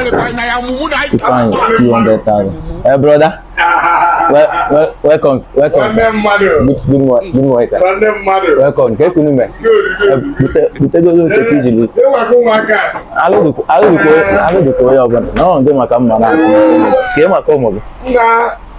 Ifeanyi, 200,000. Eh, brother. Well, well, welcome, welcome, sir. Nwanne mmadụ. Good, good morning, good morning, sir. Nwanne mmadụ. Welcome. Ka ekunu me. Good, good, good. Butegolo oche ka ijiri. Ịwakọ ụmụaka. Alụdịkwa onye ọbụla. Nọ ndị maka mma na ka ị maka ụmụ gị. Nna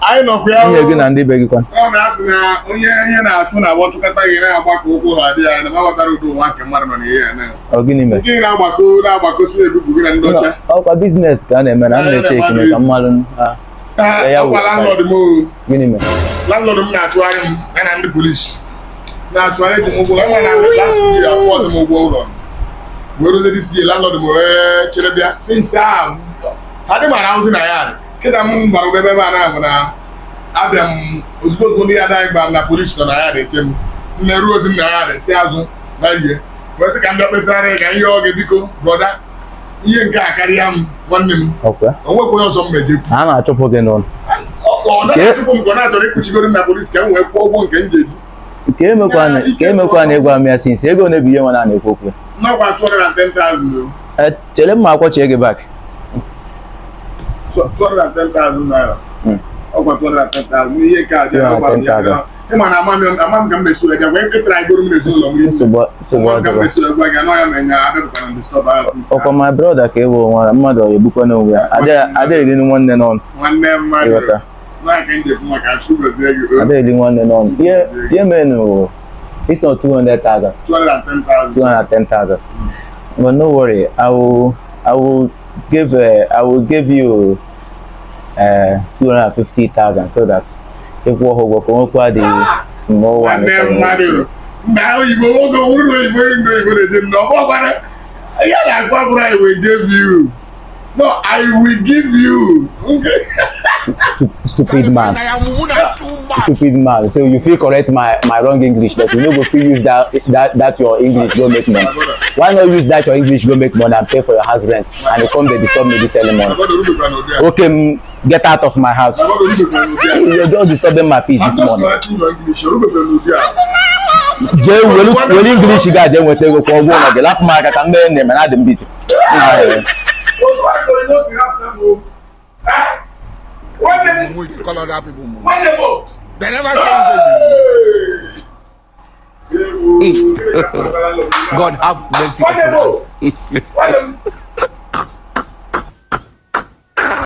anyị nọkwa ya. Nwunye gị na ndị be gị kwa. Ọ na-asị na onye ihe na-achụ na-agba chụkọta gị na-agbakọ ụkwụ ha dị ya na ma ghọtara ụdị ụwa nke mmadụ nọ n'ihe ya na. Ọ gịnị mere? Nke na-agbakọ na-agbakọ si na-ebupụ gị na ndị ọcha. Ọkwa business ka a na-eme na a na-eche ekime ka mmalụ ha. Ee, Ya ọkwa wụ. Landlord m o. Gịnị mere? Landlord m na-achụgharị m ya na ndị polisi na-achụgharị eji m ụgwọ enwe na last year akwụọzi m ụgwọ ụlọ wee ruzie this year, landlord m wee chere bịa since ahụ ha dị mara ahụzi na ya dị kịta m gbara ụgwọ ebe ebe a na-abụ na abịa m ozugbo ozugbo ndị ya adaghị gba m na polisi nọ na ya dị eche m m na-eru ozi m na ya dị si azụ na rie wee sị ka m bịa kpesara ya ka ihe ọ gị biko brother, ihe nke a karịa m, nwanne m. Ọkwa. O nwekwa onye ọzọ m mejekwu. Ha na-achụpụ gị n'ụlọ. Ọ na-achụpụ m ka ọ na-achọrọ ikpuchigoro m na polisi ka m wee kwụọ ụgwọ nke m ji eji. Ka emekwa na ịgwa m ya since ego na-ebi ihe nwa na-ekwu okwu. Nnọkwa 210,000 o. Eh, chere mma akwọchie gị back. 210,000 naira. Ọkwa 210,000 n'ihe nke a dị 210,000. Ịma na ama m ama m ka m mesi wee bịa wee ketara igoro m n'ezinụlọ m rinne. Nsogbu Ama m ka m adịrọ. mesi wee gwa gị anọ ya ma enya abịapụtara m disturb ahụ since. Ọkwa my brother ka ịbụ nwa mmadụ ọ egbukwa n'onwe ya. Ada eri nwanne n'ọnụ. Nwanne mmadụ. Ịghọta. Na ka m ji maka Chukwu gozie gị o. Ada eri nwanne n'ọnụ. Ihe mere nụ, it's not 200,000. 210,000. 210,000. But no worry, I will give you 250,000 so that ịkwụ ụgwọ ka o nwekwa the small one. Nwanne mmadụ mgbe oyibo nwoke wuru oyibo ndị oyibo na-eje nnọọ ọ gwara ihe na-agwa bụrụ "I will give you", no, "I will give you". Stupid man. Stupid man. So you fit correct my wrong English, but you no go fit use that your English go make money. Why not use that your English go make money and pay for your house rent and you come dey disturb me this early morning? Okay, get out of my house. You're just disturbing my peace I'm this just morning. Correcting your English. Orubekwa n'ụdị a. Jee welu welu English ga jee nweta ego kwụọ ụgwọ ụlọ gị, lapụ m aka ka m mee nne na adị m busy. Otu aka oyibo si rapụta m o. Eh? Nwanne m, We dey call other people mumu. nwanne m o. They never say Hey! God have mercy Nwanne m upon o. us. Nwanne m.